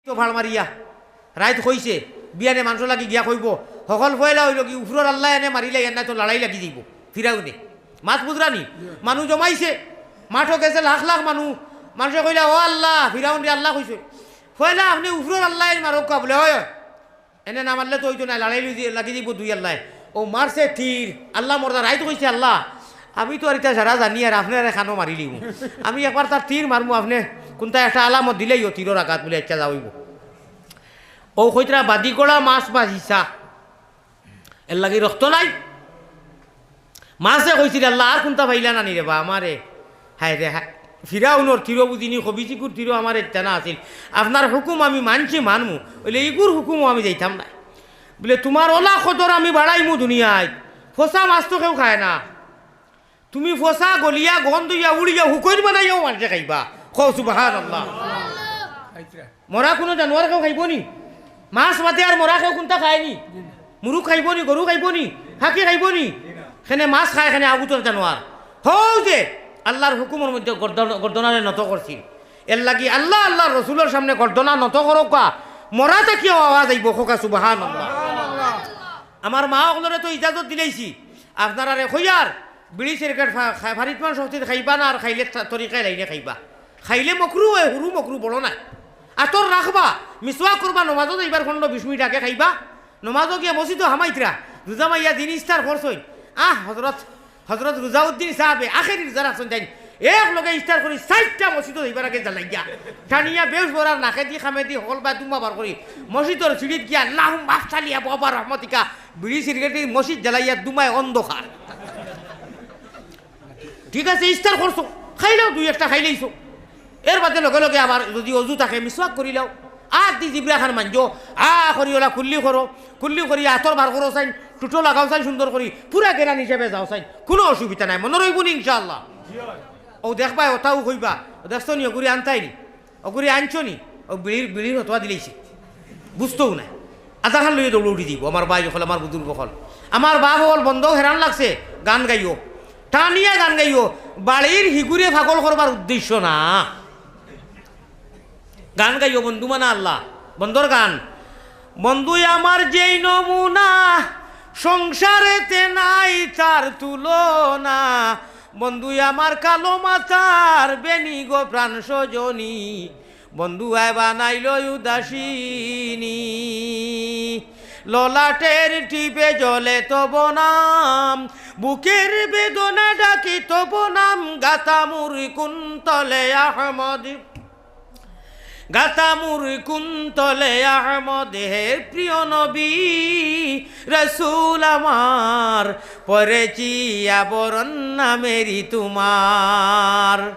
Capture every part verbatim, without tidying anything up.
তো ফাড় মারিয়া রাইত কইছে, বিয়ানে মানষর লাগি গিয়া কইবো, হকল পয়লা অইলো কি, উফরর আল্লায় এনে মারিলাই, এর না তো লড়াই লাগি যাইবো। ফিরাউনে মাছ বুঝরা নি, মানুষ জমাইছে, মাঠো গেছে লাখ লাখ মানুষ। মানষে কইলা, "ও আল্লাহ, ফিরাউনরে আল্লাহ কইছে, পয়লা আপনে উফরর আল্লায় মারউক্কা।" বুলে, "অয়, অয়, এনে না মারলে তো অইতো নায়, লড়াই লাগি যাইবো দুই আল্লায়।" অউ মারছে তীর, আল্লাহ মর্দা রাইত কইছে, "আল্লাহ, আমি তো আর ইতা সারা জানি, আর আপনে আরে খানো মারিলিমু, আমি একবার তার তীর মারমু, আপনে কুনটা একটা আলামত দিলাইও তীরর আঘাত।" বুলে, "আইচ্ছা, যাও অইবো।" অউ কইতরা বাদি করা মাছ বাজিছা, এর লাগি রক্ত নাই। মাছে কইছিল, "আল্লাহ, আর কুনটা পাইলা না নি রে বা আমারে?" হায় রে হায়, ফিরাউনর তীরও বুঝিনি, কবিজিকুর তীরও আমারে দিতা না আছিল। আপনার হুকুম আমি মানছি, মানমু, অইলে ইগুর হুকুমও আমি যাইতাম না। বুলে, "তুমার অলা কদর আমি বাড়াইমু দুনিয়াত, ফসা মাছ তো কেউ খায় না। তুমি ফসা গলিয়া, গন্ধ অইয়া, উড়িয়া, হুকইন বানাইয়াও মানষে খাইবা।" কও সুবহানাল্লাহ। মরা কুনু জানোয়ার কেউ খাইবো নি? মাছ বাদে আর মরা কেউ কুনটা খায় নি? মুরুগ খাইবো নি? গরু খাইবো নি? হাকি খাইবো নি? কেনে মাছ খায়, কেনে আগুতর জানোয়ার। হউ যে আল্লাহর হুকুমর মধ্যে গর্দন-, গর্দনারে নত করছিল। এর লাগি আল্লাহ, আল্লাহর রসুলর সামনে গর্দনা নত করউক্কা, মরা থাকিয়াও আওয়াজ আইবো, কউক্কা সুবহানাল্লাহ। আমার মা অকলরে তো ইজাজত দিলাইছি, আপনারারে কইয়ার, বিড়ি সিগারেট ফা-, খা-, ফারিতমান শক্তিত খাইবা না, আর খাইলে তা-, তরিকায় লাইনে খাইবা। খাইলে মকরু অয়, হুরু মকরু, বড় নায়। আতর রাখবা, মিসওয়াক করবা, নমাজো যাইবার পনরো বিশ মিনিট আগে খাইবা। নমাজো গিয়া মসজিদো হামাইতরা, রুজা মাইয়া দিন ইফতার করছইন। আহ, হজরত, হজরত রুজাউদ্দিন সাহেবে আখেরি রুজা রাখছইন তাইন। এক লগে ইফতার করি চাইরটা মসজিদো যাইবার আগে জ্বালাইয়া। টানিয়া বেউস বরার নাকেদি কামেদি হকলবায় দুমা বার করি। মসজিদর সিঁড়িত গিয়া আল্লাহুম্মা আফতালি আবওয়াবা রহমাতিকা, বিড়ি সিগারেট মসজিদ জ্বালাইয়া দুমায় অন্ধকার। ঠিক আছে, ইফতার করছো, খাইলাও, দুই একটা খাইলাইছো। এর বাদে লগে লগে আবার যদি অজু থাকে, মিসওয়াক করিলাও। আত দি জিবরা খান মাঞ্জো, আ করি অলা কুল্লি করো, কুল্লি করি আতর বার করো চাইন, টুটো লাগাও চাইন সুন্দর করি, পুরা গেরান হিসাবে যাও চাইন, কুনু অসুবিধা নাই, মনো রইবো নি ইনশাআল্লাহ? অউ দেখবায়, অতাউ কইবা, "অউ দেখছো নি, অগুরে আনতায় নি, অগুরে আনছো নি?" অউ বিড়ির, বিড়ির হতোয়া দিলাইছে, বুঝতোউ নায়। আধা খান লইয়া দৌড় উঠি দিবো। আমার ভাই অকল, আমার বুজুর্গ অকল, আমার বাপ অকল, বন্দো হেরান লাগছে, গান গাইও, টানিয়া গান গাইও। বাড়ির হিগুরে পাগল করবার উদ্দেশ্য না। গান গাইও বন্ধু মানা আল্লাহ, বন্দর গান। বন্ধু আমার যেই নমুনা, সংসারেতে নাই তার তুলনা। বন্ধু আমার কালো মাথার বেনি গো প্রাণ সজনী, বন্ধু আয় বানাইল উদাসিনী। ললাটের টিপে জ্বলে তব নাম, বুকের বেদনা ডাকি তব নাম, গাতামুর কুন্তলে আহমদ। গাতামুর কুন্তলে আহমদ, হে প্রিয় নবী রসুল আমার, পরেছি আবরণ নামেরই তোমার।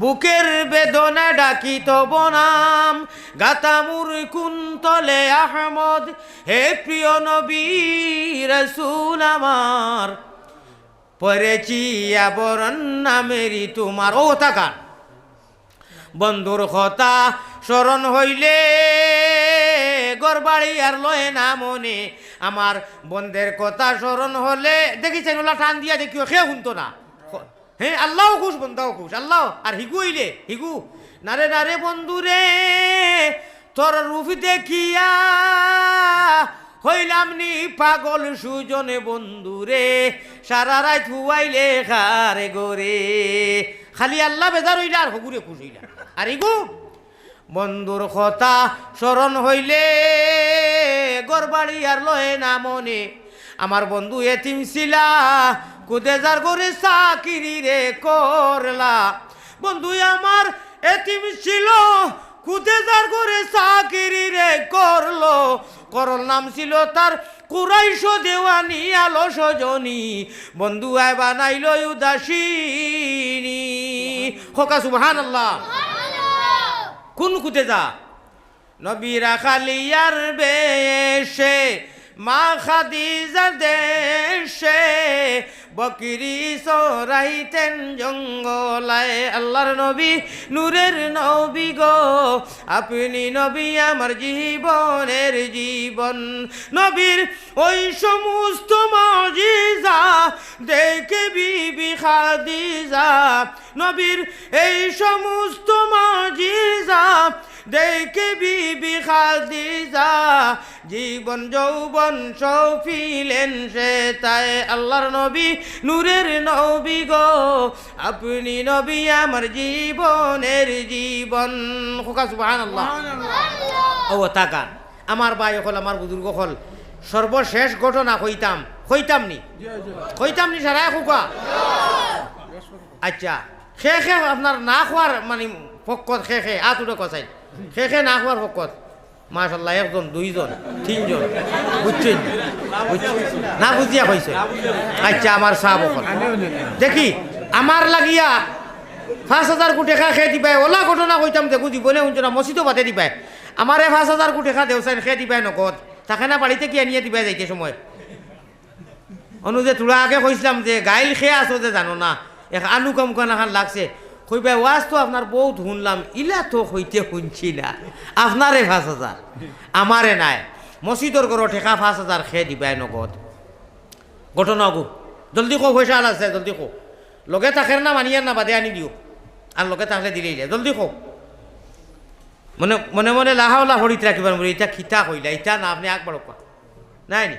বুকের বেদনা ডাকি তব নাম, গাতামুর কুন্তলে আহমদ, হে প্রিয় নবী রসুল আমার, পরেছি আবরণ নামেরই তোমার। অউ অতা গান। বন্ধুর কথা স্মরণ হইলে, ঘর বাড়ি আর লয় না মনে। আমার বন্ধের কথা স্মরণ হলে, দেখি চাইন অলা টান দিয়া দেখিও, কেউ হুনতো না। হে, আল্লাহও খুশ, বন্দাও খুশ। আল্লাহ আর হিগু অইলে, হিগু। নারে, নারে বন্ধুরে, তোর রূপ দেখিয়া হইলাম নি পাগল সুজনে বন্ধুরে, সারা রাইত হুয়াইলে কার ঘরে। খালি আল্লাহ বেজার অইলা আর হগুরে খুশ অইলা। আর ইগু বন্ধুর কথা স্মরণ হইলে, ঘর বাড়ি আর লয় না মনে। আমার বন্ধু এতিম ছিলা, খুদে যার ঘরে চাকিরি রে করলা। বন্ধু আমার এতিম ছিল, খুদে যার ঘরে চাকিরি রে করলো। করল নাম ছিল তার কুরাইশ দেওয়ানি আলো সজনী। বন্ধু আয় বানাইল উদাসিনী। কউক্কা সুবহানাল্লাহ। কুন খুদে যা? নবী রাখালিয়ার বেশে, মা খাদিজা দেশে, বকরি চরাইতেন জঙ্গলায়। আল্লাহর নবী, নূরের নবী গো, আপনি নবী আমার জীবনের জীবন। নবীর ওই সমস্ত মুজিজা দেখে বিবি খাদিজা, নবীর এই সমস্ত মুজিজা দেখে বিবি খাদিজা, জীবন যৌবন সব ফিলেন সে তাই। আল্লাহর নবী, নূরের নবী গো, আপনি নবী আমার জীবনের জীবন। কউক্কা সুবহানাল্লাহ। ও তা গান। আমার ভাই অকল, আমার বুজুর্গ অকল, সর্বশেষ ঘটনা কইতাম, কইতাম নি? কইতাম নি সারায় কউক্কা? আচ্ছা, কে কে আপনার না কওয়ার মানে পক্ষত কে কে আত উঠউক্কা চাই। কে কে না কওয়ার পক্ষত? মাশাআল্লাহ, একজন, দুইজন, তিনজন। বুঝছইন? বুঝছইন? না বুঝিয়া কইছইন? আচ্ছা, আমার সাব অকল। দেখি, আমার লাগিয়া পাঁচ হাজার কু টেকা কে দিবায়, অলা ঘটনা কইতাম দেখু, জীবনে হুনছো না, মসজিদো বাদে দিবায়। আমারে পাঁচ হাজার কু টেকা দেও চাইন, কে দিবায় নগদ। থাকে না বাড়িত গিয়া আনিয়া দিবায় যাইতে সময়। অনো যে থুড়া আগে কইছলাম যে গাইল কে আছো যে জানো না, এক আনুকা মুকা নাখান লাগছে। কইবায়, "ওয়াজ তো আপনার বউত হুনলাম, ইলা তো কইতে হুনছি না। আপনারে পাঁচ হাজার, আমারে নায়। মসজিদর ঘরো টেকা পাঁচ হাজার কে দিবায় নগদ।" ঘটনা অগু। জলদি কও, পয়সা আলা আছে, জলদি কও। লগে থাকের না, মানিয়ার না, বাদে আনি দিও। আর লগে থাকলে দিলেইলে। জলদি কও। মনে, মনে মনে লাহাওলা হরিত রাখিবার মনে, ইটা কিতা কইলা, ইটা না, আপনে আগ বাড়উক্কা। নায় নি?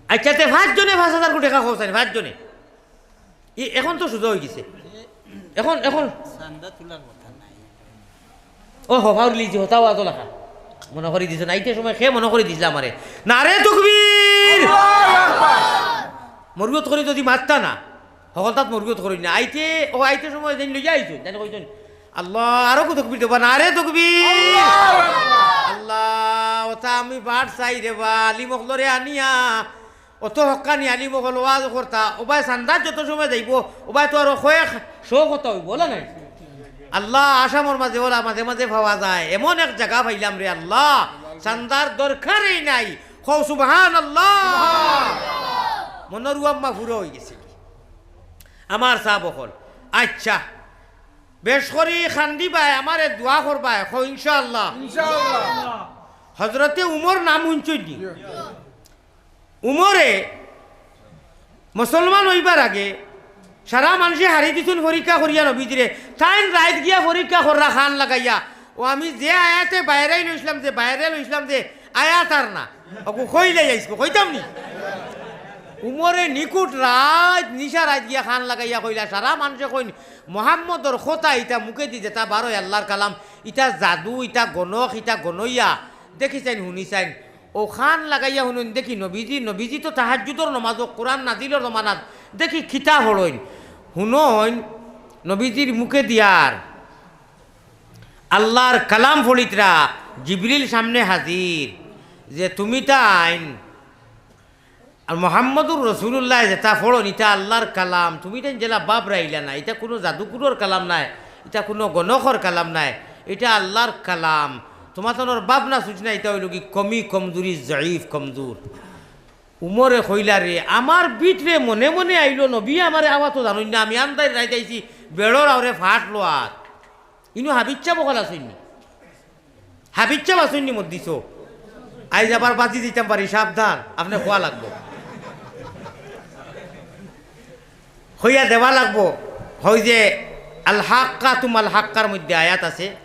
আচ্ছা, তে পাঁচজনে পাঁচ হাজার কু টেকা কও চাইন, পাঁচজনে। ই, এখন তো সুজা অইগেছে। এখন, এখন। চান্দা তুলার কথা নাই। ও, হ, পাউরিলিছি, হতা ওয়াজ অলাখান। মনো করি দিছো না, আইতে সময় কে মনো করি দিছলা আমারে। নারে তকবীর! মরুয়ত করি যদি মাততা না, হকলতাত মরুয়ত করি না। আইতে, ও আইতে সময় যেন লইয়া আইছো, যেন কইছইন, "আল্লাহ, আরো কত তকবীর দেবা, নারে তকবীর!" আল্লাহ, ওটা আমি বার চাই রে বা, আলিম অকলরে আনিয়া, অত হক্কানি আলিম অকল ওয়াজ করতা, ওবায় চান্দাত যত সময় যাইবো, ওবায় তো আরো কয়েক শো কথা অইবো, অলা নায়? আল্লাহ, আসামর মাঝে অলা মাঝে মাঝে পাওয়া যায়, এমন এক জাগা পাইলাম রে আল্লাহ, চান্দার দরকারই নাই। কও সুবহানাল্লাহ। মনর উয়াম্মা পুরা অইগেছে। আমার সাব অকল। আচ্ছা, বেশ করি কান্দিবায়, আমারে দোয়া করবায়, কও ইনশাআল্লাহ। ইনশাআল্লাহ। হজরতে উমর নাম হুনছইন নি? উমরে মুসলমান অইবার আগে সারা মানষে হারি দিছইন পরীক্ষা করিয়া নবীজিরে। তাইন রাইত গিয়া পরীক্ষা কররা কান লাগাইয়া। ও আমি যে আয়াতে বাইরে লইছলাম, যে বাইরে লইছলাম, যে আয়াত আর না। অগু কইলাই আইজকু, কইতাম নি? উমরে নিকুট রাইত, নিশা রাইত গিয়া কান লাগাইয়া কইলা, সারা মানষে কইন, "মোহাম্মদর কথা ইটা মুখেদি যেটা বারয় আল্লাহর কালাম, ইটা জাদু, ইটা গণক, ইটা গণইয়া।" দেখিছইন, হুনিছইন। ও কান লাগাইয়া হুনইন দেখি নবীজি, নবীজি তো তাহাজ্জুদর নমাজো কোরআন নাজিলর জমানাত দেখি কিতা পড়ইন। হুনইন নবীজির মুখেদি আর আল্লাহর কালাম পড়িতরা, জিবরিল সামনে হাজির, যে তুমি তাইন আর মোহাম্মদুর রসুলুল্লায় যেটা পড়ইন, ইটা আল্লাহর কালাম। তুমি তাইন যেলা ভাবরাইলা না, ইটা কুনু জাদুকুরর কালাম নায়, ইটা কুনু গণকর কালাম নায়, ইটা আল্লাহর কালাম। তুমাতানর ভাবনা সুচ না, ইটা অইলোগি কমি, কমজুরি, জয়ীফ, কমজুর। উমরে কইলা, "রে, আমার ভিতরে মনে মনে আইলো, নবী আমারে আওয়া তো জানইন না, আমি আন্দাইর রাইত আইছি, বেড়র আওরে ফাট লোয়াত।" ইনো হাফিজ সাব অকল আছইন নি? হাফিজ সাব আছইন নি মজলিসো? আইজ আবার বাজি দিতাম পারি, সাবধান, আপনে কওয়া লাগবো। কইয়া দেওয়া লাগবো। অউ যে আল হাক্কা তুমাল হাক্কার মধ্যে আয়াত আছে,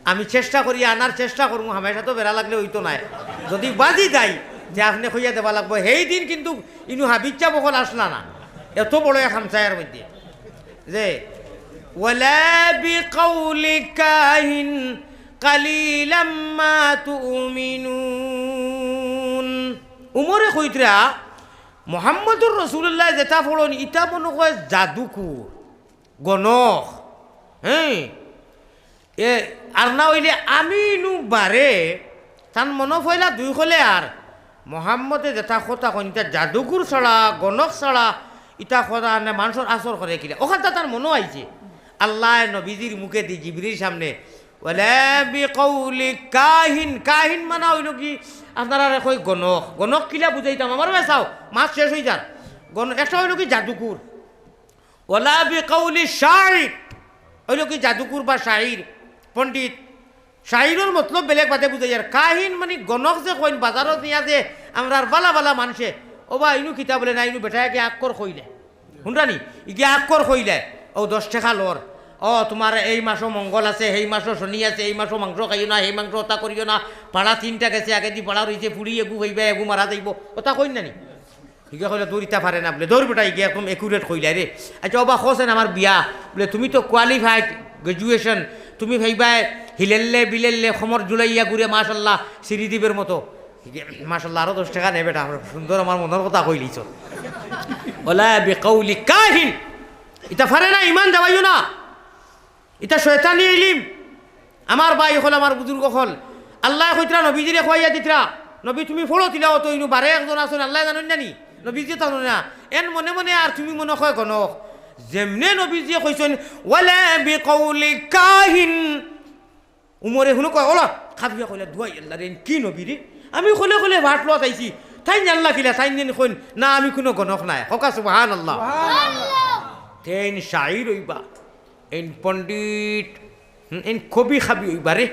আমি চেষ্টা করি, আনার চেষ্টা করমু, হামেশা তো বেড়া লাগলে অইতো নায়। যদি বাজি যাই, তে আপনে কইয়া দেওয়া লাগবো। হেই দিন কিন্তু ইনো হাফিজ সাব অকল আছলা না, এত বড় এক হামসায়ার মধ্যে। যে, "ওয়ালা বিকাউলি কাহিন কালিলাম মা তুমিনুন।" উমরে কইতরা, "মোহাম্মদুর রসুলুল্লায় যেটা পড়ইন, ইটা মনো কয় জাদুকুর, গণক, হ্যাঁ, এ, আর না অইলে আমি নু বারে।" তান মনো পয়লা দুই কলে আর মোহাম্মদে যেটা কথা কইন, ইটা জাদুকুর ছাড়া, গণক ছাড়া, ইটা কথা আনে মানষর আসর করে কিলা? অখানতা তান মনো আইছে। আল্লায় নবীজির মুখেদি জিবরিল সামনে, "ওয়ালা বিকাউলি কাহিন।" কাহিন মানা অইলোগি, আপনারারে কই গণক। গণক কিলা বুঝাইতাম? আমার ভাই চাও, মাত শেষ অইযার। গণ-, একটা অইলোগি জাদুকুর। "ওয়ালা বিকাউলি শাইর", অইলোগি জাদুকুর বা শাইর, পণ্ডিত। শাইরর মতলব বেলেগ বাদে বুঝাইয়ার। কাহিন মানি গণক যে কইন, বাজারো নিয়া যে আমরার বালা বালা মানষে, "ও বা, ইনো কিতা বলে না, ইনো বেটায় গিয়া আক্কর কইলে।" হুনরা নি? ইগিয়া আক্কর কইলে, "অউ দশ টেকা লর।" "ও, তুমার এই মাসো মঙ্গল আছে, হেই মাসো শনি আছে, এই মাসো মাংস খাইও না, হেই মাংস অতা করিও না, পাড়া তিনটা গেছে, আগেদি পাড়া রইছে, ফুড়ি এগু পাইবা, এগু মারা যাইবো।" অতা কইন না নি? হিগে কইলা, "দৌড়, ইতা পারে না," বুলে, "দৌড় বেটা, ইগে একদম accurate কইলা রে।" আচ্ছা, ওবা কছেন আমার বিয়া, বুলে, "তুমি তো qualified, graduation, তুমি পাইবায় হিলেললে বিলেললে খমর জুলাইয়া ঘুরে, মাশাল্লাহ, শ্রীদেবীর মতো।" হিগে, "মাশাল্লাহ, আরো দশ টেকা নে বেটা, আমার সুন্দর আমার মনর কথা কইলিছ।" ওলা বিকাউলি কাহিন, ইতা পারে না, ইমান দেওয়াইও না। ইতা শয়তানি ইলিম। আমার ভাই অকল, আমার বুজুর্গ অকল, আল্লায় কইতরা নবীজিরে কওয়াইয়া দিতরা, "নবী, তুমি পড়ো তিলাওত, ইনু বারে একজন আছইন, আল্লায় জানইন না নি? নবীজিয়ে তো জানইন না।" এন মনে মনে আর তুমি মনে কয় গণক। যেমনে নবীজিয়ে কইছইন, "ওয়ালা বিকাউলি কাহিন।" উমরে হুনো কয়, ওলা, খাপিয়া কইলা, "দুয়াই আল্লাহ রে, এন কি নবী রে? আমি কলে কলে ভাট লওয়াত আইছি, তাইন আল্লাহ কিলা, তাইন যেন কইন, না, আমি কুনু গণক নায়।" কউক্কা সুবহানাল্লাহ। তেইন শাইর অইবা। এইন পণ্ডিত, হুম, এইন কবি খাবি অইবারে।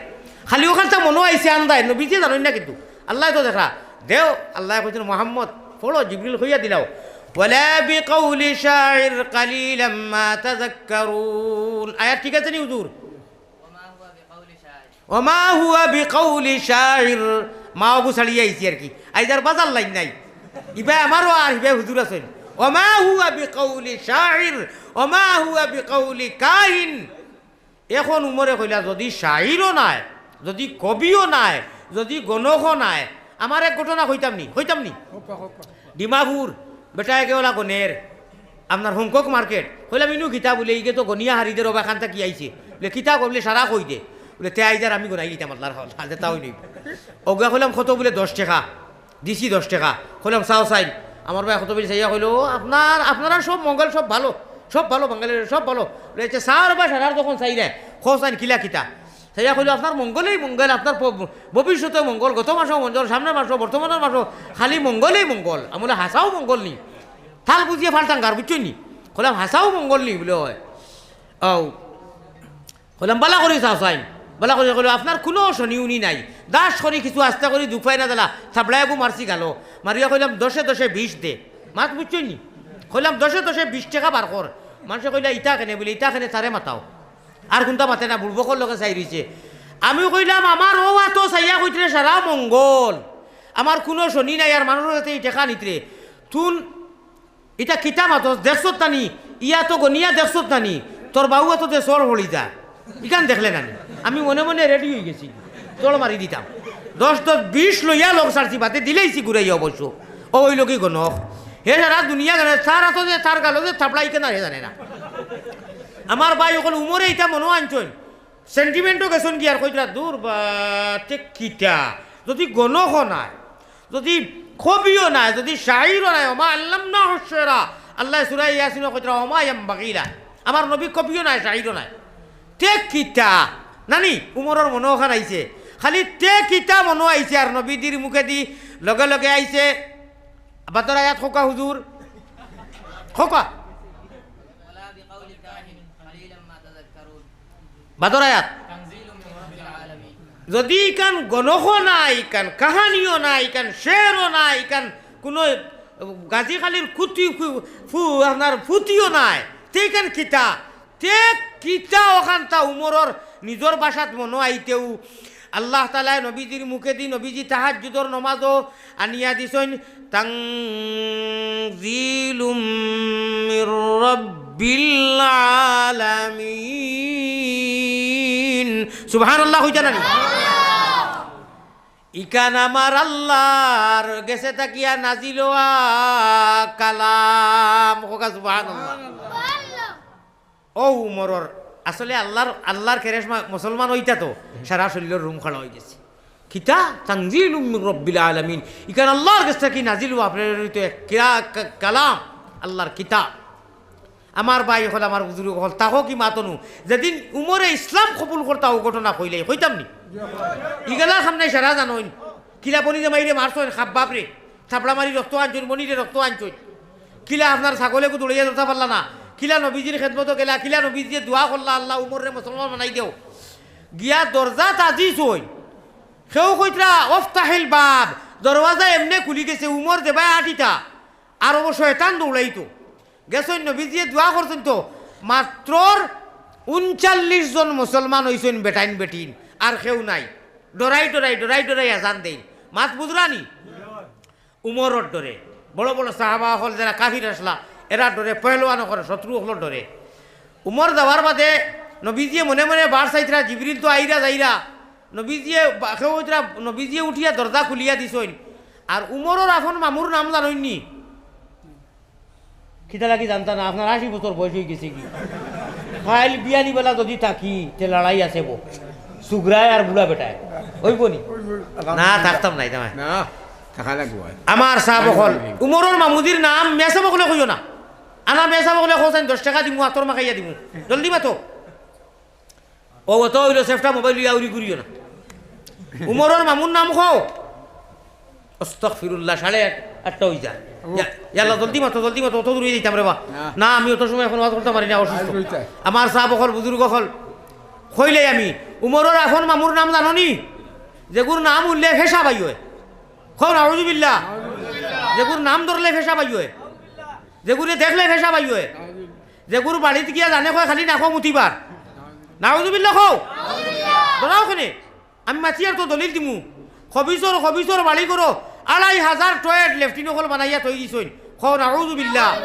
খালি অখানতা মনো আইছে আন্দায়, নবীজিয়ে জানইন না কিন্তু। আল্লায় তো দেখরা, দেও, আল্লায় কইছইন, "মোহাম্মদ, পড়ো, জিবরিল কইয়া দিলাও।" "ওয়ালা বিকাউলি শাইর কালিলাম মা তাযাক্কারুন।" আয়াত ঠিক আছে নি হুজুর? "ওমা হুয়া বিকাউলি শাইর।" মা অগু ছাড়িয়া আইছি আর কি। আইজ আর বাজার লাইন নাই। ইবায় আমারও আর হিবায় হুজুর আছইন। "ওমা হুয়া বিকাউলি শাইর, ওমা হুয়া বিকাউলি কাহিন।" এখন উমরে কইলা, "যুদি শাইরও নায়, যুদি কবিও নায়, যুদি গণকও নায়, আমার এক ঘটনা কইতাম নি, কইতাম নি?" কউক্কা, কউক্কা। ডিমাপুর, বেটা একে ওলা গনের, আপনার হংকক মার্কেট। কইলাম, "ইনু কিতা?" বুলে, "ইগে তো গনিয়া হারি দে, রবা খান থাকি আইছে।" বুলে, "কিতা?" কইলে, "সারা কই দে।" বুলে, "তে আইজ আর আমি গনাই লিতাম আল্লার হাওলা, যেতা অইলে।" অগুয়া কইলাম, "কত?" বুলে, "দশ টেকা।" দিছি দশ টেকা। কইলাম, "চাও চাইন।" আমার ভাই কত বেশি চাইয়া কইলো, "ও, আপনার, আপনারা সব মঙ্গল, সব ভালো, সব ভালো, বাঙালির সব ভালো।" বুলে, "আচ্ছা, চাও রে বা, সারার যখন চাই রে, কও চাইন কিলা কিতা?" চাইয়া কইলো, "আপনার মঙ্গলেই মঙ্গল, আপনার প-, ভবিষ্যতে মঙ্গল, গত মাসও মঙ্গল, সামনের মাসও, বর্তমানের মাসও, খালি মঙ্গলেই মঙ্গল।" আমি বুলে, "হাছাউ মঙ্গল নি?" তাল বুঝিয়া ফালতাঙ্গার, বুঝছইন নি? কইলাম, "হাছাউ মঙ্গল নি?" বুলে, "অয়।" আও। কইলাম, "বালা করি চাও চাইন।" বালা করি কইলো, "আপনার কুনু শনি উনি নাই। দাস করি কিছু আস্তা করি দুপাই না দিলা, থাবড়ায় এগু মারছি গালো।" মারিয়া কইলাম, "দশে দশে বিশ দে।" মাত বুঝছইন নি? কইলাম, "দশে দশে বিশ টেকা বার কর।" মানষে কইলা, "ইতা কেনে?" বুলে, "ইতা কেনে, তারে মাতাও।" আর কুনতা মাতে না, বুড়বকর লগে চাই রইছে। আমি কইলাম, "আমার অউ আতো চাইয়া কইতরে সারা মঙ্গল, আমার কুনু শনি নাই, আর মানুষর যাতে ই টেকা নিতরে। তুন ইতা কিতা মাতস, দেখছত না নি? ইয়া তো গনিয়া দেখছত না নি? তোর বাউ তো দে চড় পড়ি যা।" ইখান দেখলে না নি? আমি মনে মনে রেডি অইগেছি, চড় মারি দিতাম। দশ দশ বিশ লইয়া লগ ছাড়ছি, বাদে দিলাইছি ঘুরাইয়া অবশ্য। অউ অইলো কি গণক? হে সারা দুনিয়া জানে, তার আতো যে তার গালো যে থাবড়া ইখান আর হে জানে না। আমার ভাই অকল উমরে ইতা মনো আনছইন, sentimentও গেছইন গিয়া আর কইতরা, "দূর বা, তে কিতা? যুদি গণকও নায়, যুদি কবিও নায়, যুদি শাইরও নায়, ওমা আল্লামনাহুশ শি'রা।" আল্লায় সূরা ইয়াসিনো কইতরা, "ওমা ইয়ামবাগি লাহু।" আমার নবী কবিও নায়, শাইরও নায়। তে কিতা? না নি, উমরর মনো অখান আইছে। খালি তে কিতা মনো আইছে, আর নবীজির মুখেদি লগে লগে আইছে। বাদর আয়াত কউক্কা হুজুর। কউক্কা। বাদর আয়াত। যুদি ইখান গণকও নায়, ইখান কাহানিও নায়, ইখান শেরও নায়, ইখান কুনু গাজী খালির কুতি-, ফু-, ফু-, আপনার ফুতিও নায়, তে ইখান কিতা? তে কিতা অখানতা উমরর নিজর ভাষাত মনো আইতেউ আল্লাহ তাআলায় নবীজির মুখেদি, নবীজি তাহাজ্জুদর নমাজো আনিয়া দিছইন, "তানজিলুম মির রাব্বিল আলামিন।" সুবহানাল্লাহ কইতা না নি? ইখান আমার আল্লাহর গেছে থাকিয়া নাজিল অওয়া কালাম। কউক্কা সুবহানাল্লাহ। অউ উমরর, আসলে আল্লাহর, আল্লাহর কেরেশমা মুসলমান অইতা তো, সারা শরীলর রুম খাড়া অইগেছে। কিতা? তানজিলুম মির রাব্বিল আলামিন। ইখান আল্লাহর গেছ থাকি নাজিল অওয়া, প্রেরিত এক কিরা-, কা-, কালাম, আল্লাহর কিতাব। আমার ভাই অকল, আমার বুজুর্গ অকল, তাকো কি মাতনু? যেদিন উমরে ইসলাম কবুল করতা, অউ ঘটনা কইলাই, কইতাম নি? ইগেলা খাম নাই সারা জানইন। কিলা বনি জামাইরে মারছইন, খাব্বাবরে। থাবড়া মারি রক্ত আনছইন, মনিরে রক্ত আনছইন। কিলা আপনার ছাগল এগু দৌড়াইয়া ধরতা পারলা না। কিলা নবীজির খেদমতো গেলা, কিলা নবীজিয়ে দোয়া করলা, "আল্লাহ, উমররে মুসলমান বানাই দেও।" গিয়া দরজাত আজিজ অইন। কেউ কইতরা, "ওফতাহিল বাব", দরওয়াজা এমনে খুলি গেছে, উমর যেবায় আটিতা, আর অউ শয়তান দৌড়াইতো। গেছইন নবীজিয়ে দোয়া করছইন তো, মাত্রর ঊনচল্লিশ জন মুসলমান অইছইন বেটাইন বেটিন, আর কেউ নাই। ডরাই ডরাই, ডরাই ডরাই আজান দেইন। মাত বুঝরানি? উমরর ডরে। বড় বড় সাহাবা অকল যেরা কাফির আছলা, এরার ডরে, পহলওয়ান অকল, শত্রু অকলর ডরে। উমর যাওয়ার বাদে নবীজিয়ে মনে মনে বার চাইতরা, জিবরিল তো আইরা যাইরা। নবীজিয়ে বা-, কেউ অইতরা, নবীজিয়ে উঠিয়া দরজা খুলিয়া দিছইন। আর উমরর আফন মামুর নাম জানইননি? কিতা লাগি জানতা না? আপনার আশি বছর বয়স অইগেছে গি? কাইল বিয়ানি বেলা যদি থাকি, তে লড়াই আছে বো। সুগ্রায় আর বুড়া বেটায়। অইবো নি? না, থাকতাম নায়, থাকতাম নায়। না, থাকা লাগবো আর। আমার সাব অকল, উমরর মামুজির নাম মেসাব অকলে কইও না। আনা মেসাব অকলে কও চাইন, দশ টেকা দিমু, আতর মাখাইয়া দিমু। জলদি মাতো। ও, অত অইলো, সেফটা মোবাইল লইয়া উড়ি ঘুরিও না। উমরর মামুর নাম কও। আস্তাগফিরুল্লাহ, সাড়ে আট, আটটা অই যায়। ইয়া, ইয়াল্লা, জলদি মাতো, জলদি মাতো, অত দূরে যাইতাম রে বা। না। না, আমি অত সময় এখন ওয়াজ করতাম পারি না, অসুস্থ। আমার সাব অকল, বুজুর্গ অকল, কইলে আমি, উমরর আফন মামুর নাম জানো নি? যেগুর নাম উঠলে ফেশা বাই অয়। কও নাউজুবিল্লাহ। যেগুর নাম ধরলে ফেশা বাই অয়। যেগুরে দেখলে ফেশা বাই অয়। যেগুর বাড়িত গিয়া জানে কয় খালি নাকো মুতিবার। নাউজুবিল্লাহ কও। ডরাও কেনে? আমি মাতিয়ার তো দলিল দিমু। খবিসর, খবিসর বাড়ি ঘরো আড়াই হাজার টয়লেট লেট্রিন অকল বানাইয়া থই দিছইন। কও নাউজুবিল্লাহ।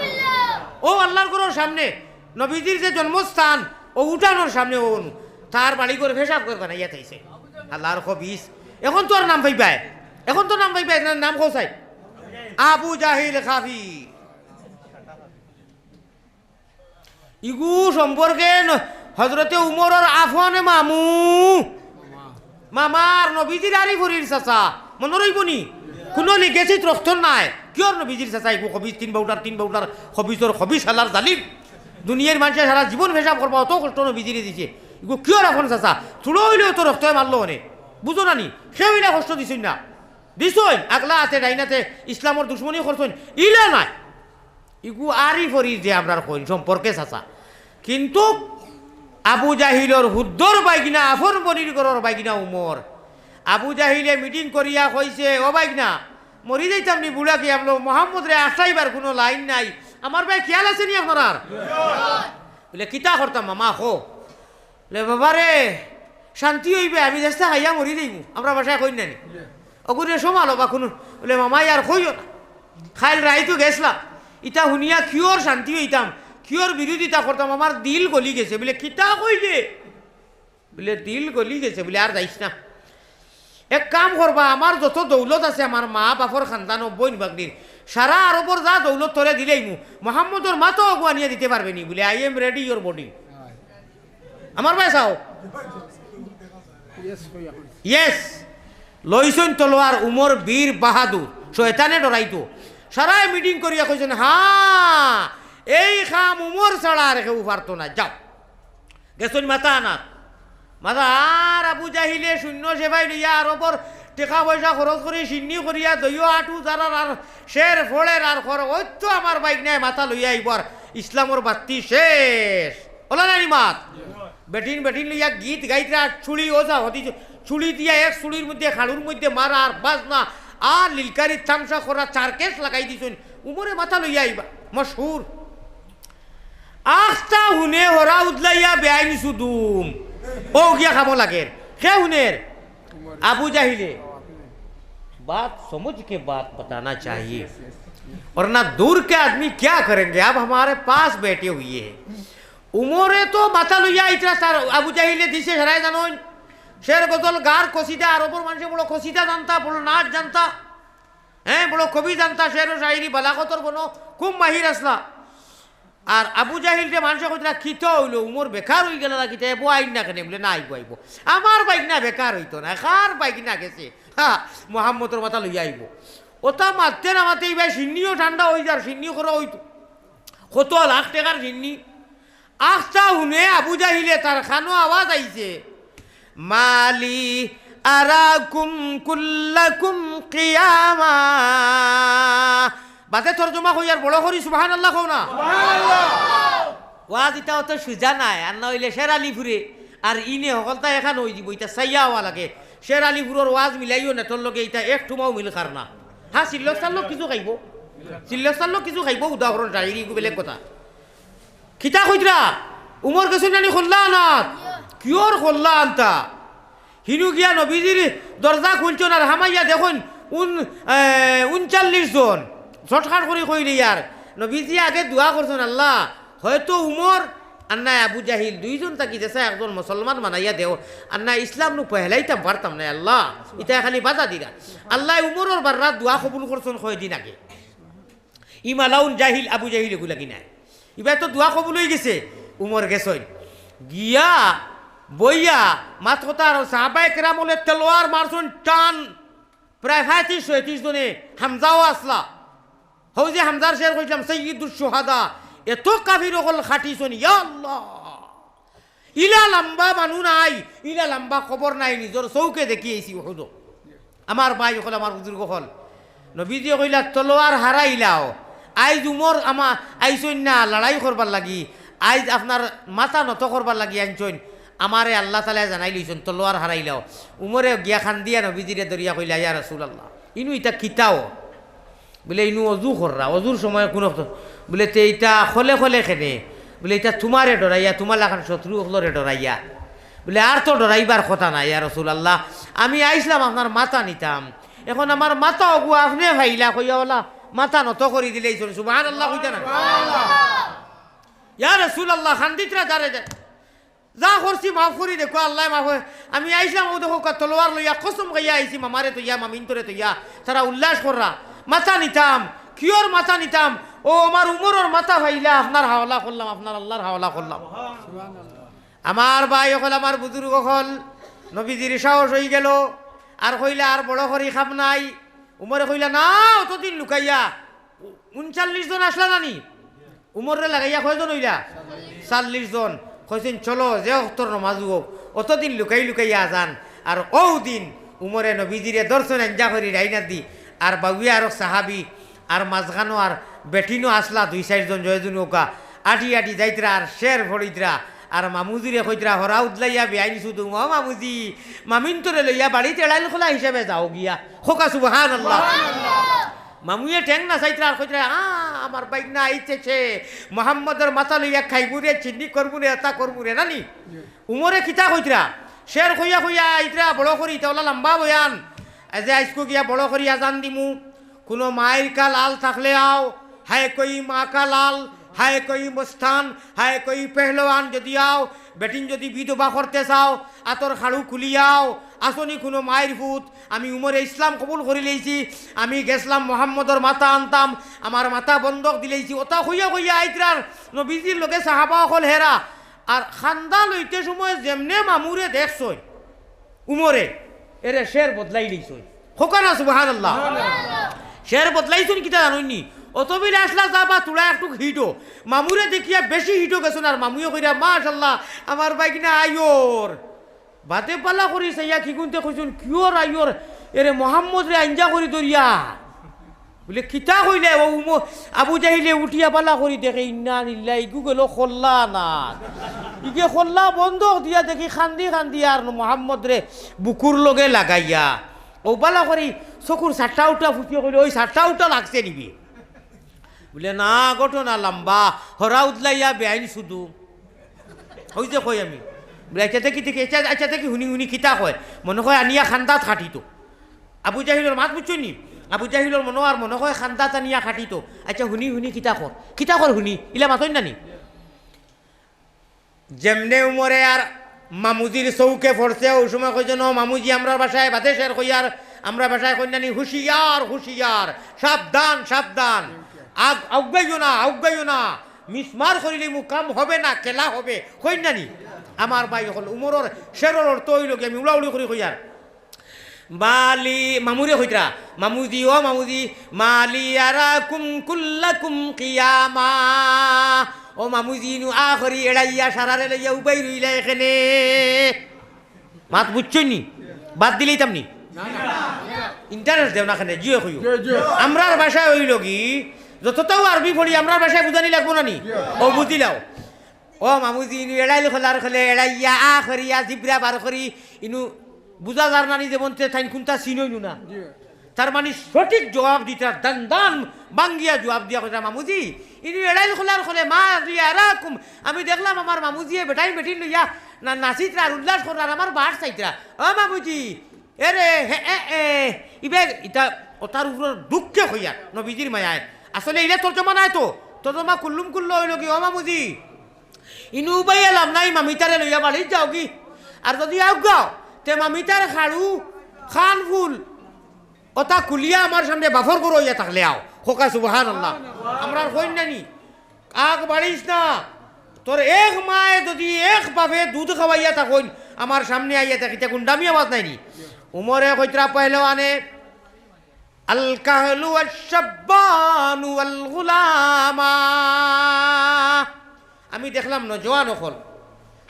ও আল্লার ঘরর সামনে নবীজির যে জন্মস্থান, ও উঠানোর সামনে ও অনু, তার বাড়ি ঘর ফেশাব ঘর বানাইয়া থইছে। আল্লার খবিস। এখন তো আর নাম পাইবায়, এখন তো নাম পাইবায় না, নাম কও চাই? আবু জাহিল কাফির। ইগু সম্পর্কে ন-, হজরতে উমরর আফন মামু। মামার নবীজির আরি ফরির চাচা। মনো রইবো নি? কুনু legacy-ত রক্ত নাই। কিয়র নবীজির চাচা ইগু খবিস, তিন বাউটার, তিন বাউটার, খবিসর খবিস, হালার জালিম। দুনিয়ার মানষে সারা জীবন ফেশাব করবা, অত কষ্ট নবীজিরে দিছে। ইগু কিয়র আফন চাচা? থুড়া অইলেও তো রক্তয় মারলো অনে। বুঝো না নি? কেউ ইলা কষ্ট দিছইন না। দিছইন, আগলা আতে, ডাইন আতে, ইসলামর দুশমনি করছইন। ইলা নায়। ইগু আরি ফরির যে আমরার কইন সম্পর্কে চাচা। কিন্তু আবু জাহিলর হুদ্দর বাইগনা, আফন বনির ঘরর বাইগনা উমর। আবু জাহিলে meeting করিয়া কইছে, "ও বাইগনা, মরি যাইতাম নি বুড়া কি আমলো, মোহাম্মদরে আটকাইবার কুনু লাইন নাই। আমার বায় খিয়াল আছে নি আপনারার?" বুলে, "কিতা করতাম মামা, কও।" বুলে, "বাবা রে, শান্তি অইবে, আমি যেস্তা খাইয়া মরি যাইমু।" আমরা ভাষায় কইন না নি? অগুরে সমালো বা কুনু, বুলে, "মামা, ইয়ার কইও না। কাইল রাইতো গেছলা, ইতা হুনিয়া কিয়র শান্তি অইতাম, কিয়র বিরোধিতা করতাম, আমার দিল গলি গেছে।" বুলে, "কিতা কইলে?" বুলে, "দিল গলি গেছে।" বুলে, "আর যাইস না। এক কাম করবা, আমার যত দৌলত আছে, আমার মা বাপর খানদান, ও বইন ভাগ্নির, সারা আরবর যা দৌলত তোরে দিলাইমু, মোহাম্মদর মাথাও অগু আনিয়া দিতে পারবে নি।" বুলে, "I am ready, your body." আমার বায় চাও? Yes। লইছইন তলোয়ার, উমর বীর বাহাদুর, শয়তানে ডরাইতো। সারায় meeting করিয়া কইছইন, "হ্যাঁ, এই কাম উমর ছাড়া আর কেউ পারতো না, যাও।" গেছইন মাথা আনাত। মাথা আর আবু জাহিলে সৈন্য সেপাই লইয়া আরবর টেকা পয়সা খরচ করি, সিন্নি করিয়া, দইও আটু যারার আর শের ফড়ের আর খর, ওই তো আমার বাইগনায় মাথা লইয়া আইবো আর ইসলামর বাত্তি শেষ। ওলা নানি মাত? বেটিন বেটিন লইয়া গীত গাইতরা, চুড়ি ওজা হতি, চুড়ি দিয়া এক চুড়ির মধ্যে, খাড়ুর মধ্যে মারা আর বাজনা, আর লিলকারি তামশা করা, চারকেশ লাগাই দিছইন। উমরে মাথা লইয়া আইবা, মশহুর। আখতা হুনে হরা উদলাইয়া বেআইন সুদুম। ও গিয়া খামো লাগের। কে হুনের? আবু জাহিলে। बात समझ के बात बताना चाहिए, वरना दूर के आदमी क्या करेंगे। अब हमारे पास बैठे हुए हैं। উমরে তো মাথা লইয়া ইতরা তার আবু জাহিলে দিছে, সারায় জানইন। শের গজল গার কসিদা, আরবর মানষে বড় কসিদা জানতা, বড় নাচ জানতা, হ্যাঁ, বড় কবি জানতা, শের ও শায়েরি, বালাগতর বনো খুব মাহির আছলা। আর আবু জাহিলরে মানষে কইতরা, "কিতা অইলো, উমর বেকার অইগেলা না কিতা, এবো আইন না কেনে?" বুলে, "না, আইবো, আইবো। আমার বাইগনা বেকার অইতো না, কার বাইগনা গেছে, হা, মোহাম্মদর মাথা লইয়া আইবো।" ওটা মাততে না মাততে ইবায় সিন্নিও ঠান্ডা অইযার, সিন্নি করা অইতো। কত লাখ টেকার সিন্নি। আখতা হুনে আবু জাহিলে তার খানো আওয়াজ আইছে, "মালি আরাকুম কুল্লাকুম কিয়ামা।" বাদে তর্জমা কইয়ার বড় করি সুবহানাল্লাহ কও না। ওয়াজ ইতা অত সুজা নায়, আর না অইলে শের আলিপুরে আর ইনে হকলতা এখান অই দিবো, ইতা চাইয়া অওয়া লাগে। শের আলিপুরর ওয়াজ মিলাইও না, তোর লগে ইতা এক টুমাও মিল খার না। হ্যাঁ, সিল্লক সাল্লক কিছু খাইবো, সিল্লক সাল্লক কিছু খাইবো, উদাহরণ শায়েরি, ইগু বেলেগ কথা। কিতা কইতরা? উমর গেছইন নানি খোল্লা আনাত? কিওর খোল্লা আনতা? হিনু গিয়া নবীজির দরজা খুলছইন আর হামাইয়া দেখইন উন-, এ, ঊনচল্লিশ জন। শর্টকাট করি কইলে ইয়ার, নবীজি আগে দোয়া করছইন, "আল্লাহ, হয়তো উমর আর নায় আবু জাহিল, দুইজন থাকি যেছা একজন মুসলমান বানাইয়া দেও, আর নায় ইসলাম নু পহেলাইতাম পারতাম নায় আল্লাহ।" ইতায় খালি বাধা দিরা। আল্লায় উমরর বাররার দোয়া কবুল করছইন কয়দিন আগে। ইমালাউন জাহিল, আবু জাহিল এগুলা কি নায়? ইবার তো দোয়া কবুল অইগেছে, উমর গেছইন। গিয়া, বইয়া, মাত কথা আর সাহাবায়ে কেরাম অকলে তলোয়ার মারছইন টান, প্রায় পঁয়ত্রিশ ছয়ত্রিশ জনে, হামজাও আছলা। হউ যে হামজার শের কইছলাম, সাইয়্যিদুশ শুহাদা, এত কাফির অকল খাটিছইন, ইয়া আল্লাহ। ইলা লাম্বা মানু নাই, ইলা লাম্বা কবর নাই, নিজর চউখে দেখি আইছি উহুদো। আমার ভাই অকল, আমার বুজুর্গ অকল, নবীজিয়ে কইলা, "তলোয়ার হারাইলাও, আইজ উমর আমা-, আইছইন না লড়াই করবার লাগি, আইজ আপনার মাথা নত করবার লাগি আনছইন, আমারে আল্লাহ তাআলায় জানাইলিছইন, তলোয়ার হারাইলাও।" উমরে গিয়া কান্দিয়া নবীজিরে ধরিয়া কইলা, "ইয়া রাসূলুল্লাহ, ইনু ইতা কিতাও?" বুলে, "ইনু অজু কররা, অজুর সময় কুন অক্ত?" বুলে, "তে ইতা খলে খলে কেনে?" বুলে, "ইতা তুমারে ডরাইয়া, তুমার লাখান শত্রু অকলরে ডরাইয়া।" বুলে, "আর তো ডরাইবার কথা নায়, ইয়া রাসূলুল্লাহ। আমি আইছলাম আপনার মাথা নিতাম, এখন আমার মাথা অগু আপনে পাইলা," কইয়া অলা মাথা নত করি দিলাইছইন। সুবহানাল্লাহ কইতা না? ইয়া রাসূলুল্লাহ, কান্দিতরা যারে যা যা করছি মাফ করি দেখো, আল্লায় মাফ করে। আমি আইছলাম, অউ দেখো, তলোয়ার লইয়া, কসম খাইয়া আইছি, মামারে থইয়া, মামিন্তরে থইয়া, তারা উল্লাস কররা। মাথা নিতাম, কিওর মাথা নিতাম? অউ আমার উমরর মাথা পাইলা, আপনার হাওলা করলাম, আপনার আল্লাহর হাওলা করলাম। আমার ভাই অকল, আমার বুজুর্গ অকল, নবীজির সাহস অইগেলো, আর কইলা, "আর বড় করি কাম নাই।" উমরে কইলা, "না, অতদিন লুকাইয়া, ঊনচল্লিশ জন আছলা নানি?" উমররে লাগাইয়া কয়জন অইলা? চল্লিশ জন। কইছইন, "চলো, যে অক্তর নমাজ অউক।" অতদিন লুকাই লুকাইয়া আজান। আর অউ দিন উমরে নবীজিরে ধরছইন আঞ্জা করি ডাইনাদি। আর বাউয়ে আরক সাহাবি, আর মাঝখানো আর বেটিনও আছলা দুই চাইরজন, জয়জুন অউকা। আটি আটি যাইতরা আর শের ফড়িতরা। আর মামুজিরে কইতরা, "হরা উদলাইয়া বেআইন শুধু, ও মামুজি, মামিন্তরে লইয়া বাড়িত এড়াইল খোলা হিসাবে যাও গিয়া।" কউক্কা সুবহানাল্লাহ। মামুয়ে ঠেং নাচাইতরা আর কইতরা, "আ, আমার বাইগনা আইতেছে, মোহাম্মদর মাথা লইয়া খাইমুরে, চিন্নি করমুরে, এতা করমুরে," নানি? উমরে কিতা কইতরা? শের কইয়া কইয়া আইতরা বড় করি, ইতা অলা লাম্বা বয়ান। এই যে আইজকু গিয়া বড় করি আজান দিমু, কুনু মাইর কা লাল থাকলে আও, হায় কই মা কা লাল, হায় কই মস্তান, হায় কই পেহলওয়ান যদি আও, বেটিন যদি বিধবা করতে চাও, আতর খাড়ু খুলিয়াও, আসনি কুনু মাইর ফুত, আমি উমরে ইসলাম কবুল করিলাইছি, আমি গেছলাম মোহাম্মদর মাথা আনতাম, আমার মাথা বন্ধক দিলাইছি। অতা কইয়া কইয়া আইতরার নবীজির লগে সাহাবা অকল হেরা। আর কান্দা লইতে সময় যেমনে মামুরে দেখছইন উমরে, এরে শের বদলাইলাইছইন। কউক্কা না সুবহানাল্লাহ। শের বদলাইছইন কিতা জানইননি? অতবিল আছলা যা বা তুড়া একটুক হিটো। মামুরে দেখিয়া বেশি হিটো গেছইন আর মামুয়ে কইরা, "মাশাআল্লাহ, আমার বাইগনা আইওর।" বাদে বালা করি চাইয়া কিগুনতে কইছইন, "কিওর আইওর, এরে মোহাম্মদরে আঞ্জা করি ধরিয়া।" বুলে, "কিতা কইলে?" অউ উম-, আবু জাহিলে উঠিয়া বালা করি দেখে, ইন্না লিল্লাহ, ইগু গেলো খোল্লা আনাত। ইগে খোল্লা বন্ধক দিয়া দেখি কান্দি কান্দি আর মোহাম্মদরে বুকুর লগে লাগাইয়া। অউ বালা করি চকুর চারটা উটা ফুটিয়া কইলে, "ওই চারটা উটা লাগছে নিবি?" বুলে, "না, ঘটনা লাম্বা, হরা উদলাইয়া বেআইন শুধু।" অউ যে কই আমি। বুলে, "আইচ্ছা দেখি, দেখি, আইচ্ছা, আইচ্ছা দেখি, হুনি, হুনি কিতা কয়। মনো কয় আনিয়া কান্দাত কাটিতো।" আবু জাহিলর মাত বুজছইননি? আবু জাহিলর মনো আর মনো কয় কান্দাত আনিয়া কাটিতো। আইচ্ছা, হুনি, হুনি কিতা কর। কিতা কর হুনি? ইলা মাতইন নানি? যেমনে উমরে আর মামুজির চউখে পড়ছে, অউ সময় কইছইন, "ও মামুজি, আমরার ভাষায় বাদে শের কইয়ার, আমরার ভাষায় কইন নানি, হুঁশিয়ার, হুঁশিয়ার, সাবধান, সাবধান, আগ-, আউগাইও না, আউগাইও না, মিসমার করিলিমু, কাম হবে না, খেলা হবে।" কইন নানি? আমার ভাই অকল, উমরর শেরর অর্থ অইলো গি, আমি উড়াউড়ি করি কইয়ার। মালি, মামুরে কইতরা, "মামুজি, ও মামুজি, মালি আরাকুম কুল্লাকুম কিয়ামা।" ও মামুজি, ইনু আ করি এড়াইয়া সারারে লইয়া উবাই রইলা এখানে। মাত বুজছইননি? বাদ দিলাইতামনি? Interest দেও না কেনে, জিও কইও। জিও, জিও। আমরার ভাষায় অইলো গি, যততাউ আরবি পড়ি, আমরার ভাষায় বুজানি লাগবো না নি? জিও। অউ বুজিলাও। ও মামুজি, ইনু এড়াইল খোলার খোলে এড়াইয়া, আ করিয়া, জিব্রা বার করি, ইনু বুজা যার নানি যেমন তে তাইন কুনতা চিনইনু না। জি। তার মানে সঠিক জবাব দিতা, দান দান ভাঙ্গিয়া জবাব দিয়া কইতা, "মামুজি, ইনু এড়াইল খোলার খোলে মা রিয়া রাকুম, আমি দেখলাম আমার মামুজিয়ে বেটাইন বেটিন লইয়া না নাচিতরা আর উল্লাস কররা আর আমার বাট চাইতরা। ও মামুজি, এরে, হে, এ, এ, ইবে, ইতা, ও তার উপর দুঃখে কইয়ার, নবীজির মায়ায়। আসলে ইলে তর্জমা নাই তো, তর্জমা কুল্লুম কুল্লো অইলো কি, ও মামুজি, ইনু উবাইয়া লাভ নাই, মামিতারে লইয়া বাড়িত যাওগি। আর যদি আউগাও, তে মামিতার খাড়ু, খান ফুল, ওটা খুলিয়া আমার সামনে বাফর করো ইয়া থাকলে আও।" খোকা সুবহানাল্লাহ। আমরা আর কইন না নি, "আগ বাড়িস না, তোর এক মায়ে যদি এক বাফে দুধ খাওয়াইয়া থাকইন, আমার সামনে আইয়া থাকিতে গুন্ডামি আওয়াজ নাই নি?" উমরে কইতরা পহলওয়ানে, "আল কাহলু ওয়াশ শাব্বানু ওয়াল গুলামা।" আমি দেখলাম নজওয়ান অকল,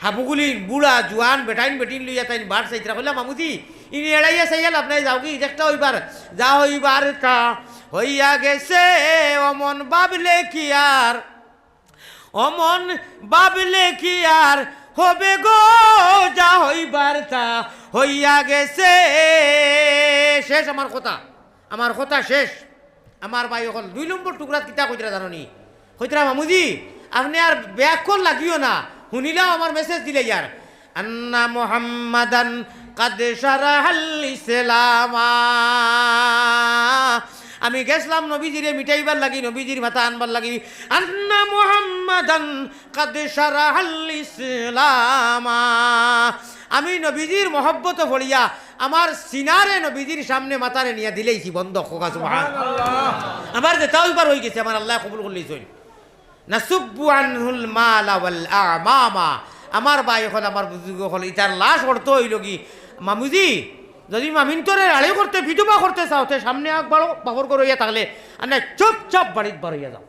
হাবুগুলিন, বুড়া, জুয়ান, বেটাইন বেটিন লইয়া তাইন বাট চাইতরা। কইলাম, "মামুজি, ইনি এড়াইয়া চাইয়া লাভ নাই, যাওগি, দেখতা অইবার, যা অইবার তা অইয়া গেছে, অমন ভাবলে কি আর, অমন ভাবলে কি আর হবে গো, যা অইবার তা অইয়া গেছে।" শেষ আমার কথা, আমার কথা শেষ। আমার ভাই অকল, দুই নম্বর টুকরাত কিতা কইতরা জানো নি? কইতরা, "মামুজি, আপনে আর বেয়াক্কল লাগিও না, হুনিলাও আমার মেসেজ দিলাইয়ার।" আন্না মুহাম্মাদান কাদ শারাহাল ইসলামা। আমি গেছলাম নবীজিরে মিটাইবার লাগি, নবীজির মাথা আনবার লাগি। আন্না মুহাম্মাদান কাদ শারাহাল ইসলামা। আমি নবীজির মহব্বত পড়িয়া আমার সিনারে নবীজির সামনে মাথারে নিয়া দিলাইছি বন্ধ। খোকা সুবহান। আমার যেটা অইবার অইগেছে, আমার আল্লায় কবুল করলাইছইন। নাসুব্বু আনহুল মালা ওয়াল আমামা। আমার ভাই অকল, আমার বুজুর্গ অকল, ইতার লাশ অর্থ অইলো কি, মামুজি, যদি মামিন্তরে রাড়ি করতে, বিধবা করতে চাও, তে সামনে আগ বাড়ো, বাফর করো ইয়া থাকলে, আর না চুপচাপ বাড়িত বারইয়া যাও।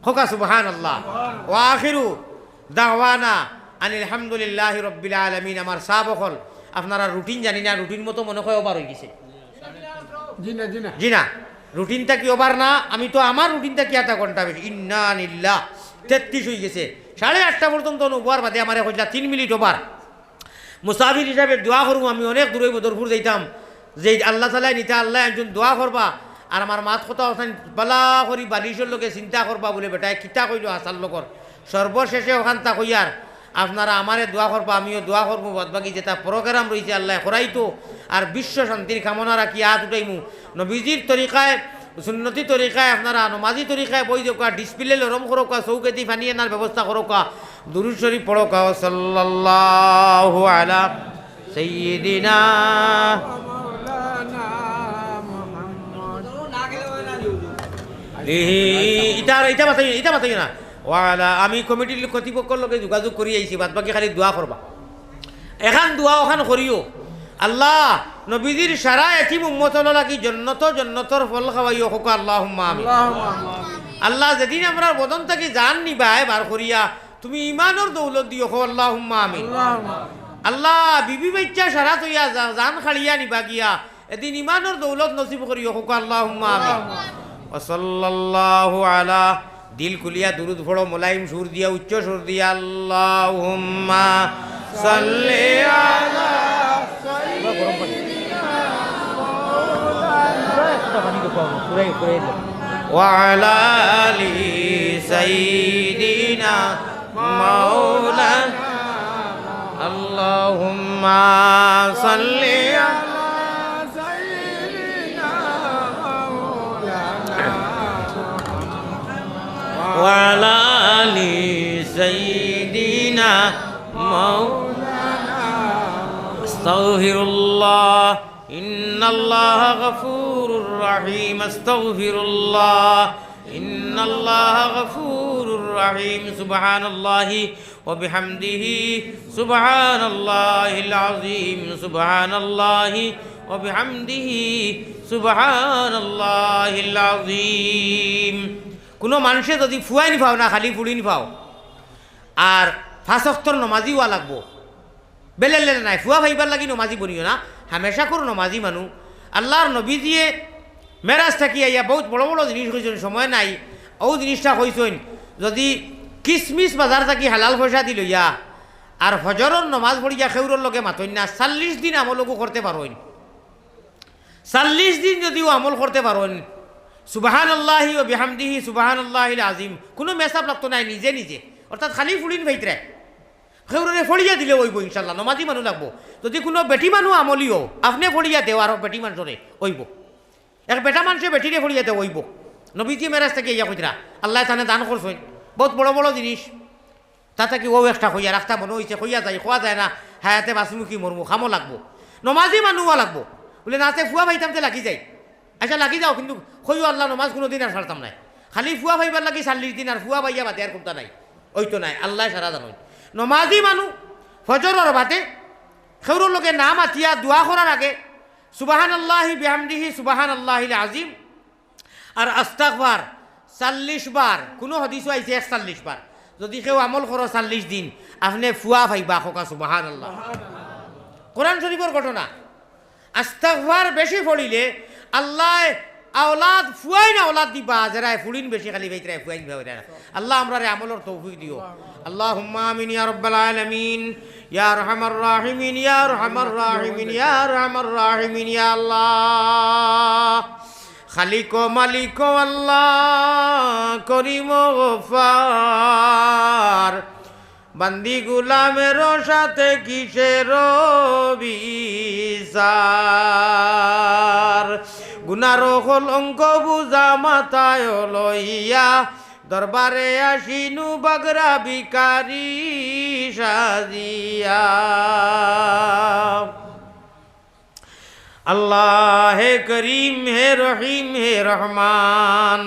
খোকা সুবহানাল্লাহ। ওয়া আখিরু দাওয়ানা আনিল হামদুলিল্লাহি রাব্বিল আলামিন। আমার সাব অকল, আপনারা রুটিন জানি না, রুটিন মতো মনে হয় ওভার অইগেছে। জি না, জি না। জি না, রুটিন থাকি ওভার না, আমি তো আমার রুটিন থাকি আধা ঘন্টা বেশি। ইন্না লিল্লাহ, তেত্রিশ অইগেছে। সাড়ে আটটা পর্যন্ত অনু ওভার বাদে আমারে কইলা তিন মিনিট ওভার। মুসাফির হিসাবে দোয়া করমু, আমি অনেক দূরে বদরপুর যাইতাম, যে আল্লাহ তাআলায় নিতা, আল্লায় একজন দোয়া করবা, আর আমার মাত কথা অখান বালা করি বালিশর লগে চিন্তা করবা বুলে বেটায় কিতা কইলো হাছার লগর। সর্বশেষে অখান তা কইয়ার, আপনারা আমারে দোয়া করবা, আমিও দোয়া করমু, বাদ বাকি যেটা প্রোগ্রাম রইছে আল্লায় করাইতো, আর বিশ্ব শান্তির কামনা রাখি আত উঠাইমু। নবীজির তরিকায়, সুন্নতি তরিকায়, আপনারা নমাজি তরিকায় বই দেউক্কা, ডিসপ্লে লরম করউক্কা, চউখেদি পানি আনার ব্যবস্থা করউক্কা, দুরুদ শরীফ পড়উক্কা, সাল্লাল্লাহু আলা সাইয়্যিদিনা। ইহি, ইটা, ইটা মাতাইও, ইটা মাতাইও না। ওয়ালা, আমি কমিটির কর্তৃপক্ষর লগে যোগাযোগ করি আইছি, বাদ বাকি খালি দোয়া করবা। এখান দোয়া অখান করিও। আল্লাহ, নবীজির সারা এতিম উম্মতর লাগি জন্নত, জন্নতর ফল খাওয়াইও, কউক্কা আল্লাহুম্মা আমিন। আল্লাহুম্মা আমিন। আল্লাহ, যেদিন আমরার বদন থাকি জান নিবায় বার করিয়া, তুমি ইমানর দৌলত দিও, কও আল্লাহুম্মা আমিন। আল্লাহুম্মা আমিন। আল্লাহ, বিবি বাইচ্চা সারা থইয়া জা-, জান খাড়িয়া নিবা গিয়া, এদিন ইমানর দৌলত নসিব করিও, কউক্কা আল্লাহুম্মা আমিন। আল্লাহুম্মা আমিন। ওয়া সাল্লাল্লাহু আলা, দিল খুলিয়া দুরুদ পড়ো, মোলায়েম সুর দিয়া, উচ্চ সুর দিয়া, আল্লাহুম্মা সাল্লি আলা সাইয়্যিদিনা মাওলানা। ওয়া আলা আলি সাইয়্যিদিনা মাওলানা। আল্লাহুম্মা সাল্লি আলা সাইয়্যিদিনা মাওলানা ওয়া আলা আলি সাইয়্যিদিনা মাওলানা। আস্তাগফিরুল্লাহ, ইন্নাল্লাহা গাফুরুর রাহিম। আস্তাগফিরুল্লাহ, ইন্নাল্লাহা গাফুরুর রাহিম। সুবহানাল্লাহি ওয়া বিহামদিহি, সুবহানাল্লাহিল আযীম, সুবহানাল্লাহি ওয়া বিহামদিহি, সুবহানাল্লাহিল আযীম। কুনু মানষে যুদি ফুয়াইন পাও না, খালি ফুড়িন পাও, আর পাঁচ ওয়াক্তর নমাজি অওয়া লাগবো, বেলেলে নাই, ফুয়া পাইবার লাগি নমাজি বনিও না, হামেশাকুর নমাজি মানু। আল্লার নবীজিয়ে মেরাজ থাকি আইয়া বউত বড় বড় জিনিস কইছইন, সময় নাই, অউ জিনিসটা কইছইন, যুদি কিসমিস বাজার থাকি হালাল পয়সাদি লইয়া আর ফজরর নমাজ পড়িয়া কেউরর লগে মাতইন না, চাল্লিশ দিন আমল অগু করতে পারইন। চল্লিশ দিন যুদি অউ আমল করতে পারইন, সুবহানাল্লাহি ওয়া বিহামদিহি, সুবহানাল্লাহিল আজিম, কুনু মেসাব লাগতো নায়, নিজে নিজে, অর্থাৎ খালি ফুড়িন ফাইতরায়। কেউররে ফড়িয়া দিলে অইবো ইনশাআল্লাহ, নমাজি মানুষ লাগবো। যুদি কুনু বেটি মানুষ আমলি অও, আপনে ফড়িয়া দেও, আরো বেটি মানষরে অইবো। এক বেটা মানষে বেটিরে ফড়িয়া দেও, অইবো। নবীজি মেরাজ থাকি আইয়া কইতরা, আল্লায় তানে দান করছইন বউত বড় বড় জিনিস। তা থাকি অউ একটা কইয়া রাখতা মনো অইছে, কইয়া যাই, কওয়া যায় না, হায়াতে বাঁচিমু কি মরমু, কামো লাগবো, নমাজি মানুষ অওয়া লাগবো। বুলে, না তে ফুয়া পাইতাম তে লাগি যাই। আইচ্ছা, লাগি যাও, কিন্তু কইও আল্লাহ, নমাজ কুনুদিন আর ছাড়তাম নায়। খালি ফুয়া পাইবার লাগি চল্লিশ দিন, আর ফুয়া পাইয়া বাদে আর কুন্তা নাই, অইতো নায়, আল্লায় সারা জানইন। নমাজি মানুষ ফজরর বাদে কেউরর লগে না মাতিয়া দোয়া করার আগে সুবহানাল্লাহি বিহামদিহি, সুবহানাল্লাহিল আজিম, আর আস্তাগফার চল্লিশ বার, কুনু হাদিসো আইছে একচল্লিশ বার। যুদি কেউ আমল করো চল্লিশ দিন, আপনে ফুয়া পাইবা, কওকা সুবহানাল্লাহ। কোরআন শরীফর ঘটনা। আস্তাগফার বেশি পড়িলে আল্লায় আওলাদ, ফুয়াইন আওলাদ দিবা, যেরায় ফুড়িন বেশি খালি ফাইতরায়, ফুয়াইন ফাইতরায় না। আল্লাহ আমরারে আমলর তৌফিক দিও। আল্লাহুম্মা আমিন ইয়া রাব্বাল আলামিন, ইয়া আরহামার রাহিমিন, ইয়া আরহামার রাহিমিন, ইয়া আরহামার রাহিমিন, ইয়া আল্লাহ। খালিক ও মালিক ও আল্লাহ, করিম ও গফফার, বান্দি গুলামের সাথে কিসের বিচার? গুনার কলঙ্ক বুঝা মাথায় লইয়া, দরবারে আসিনু বাগরা ভিখারি সাজিয়া। আল্লাহ হে করিম, হে রহিম, হে রহমান,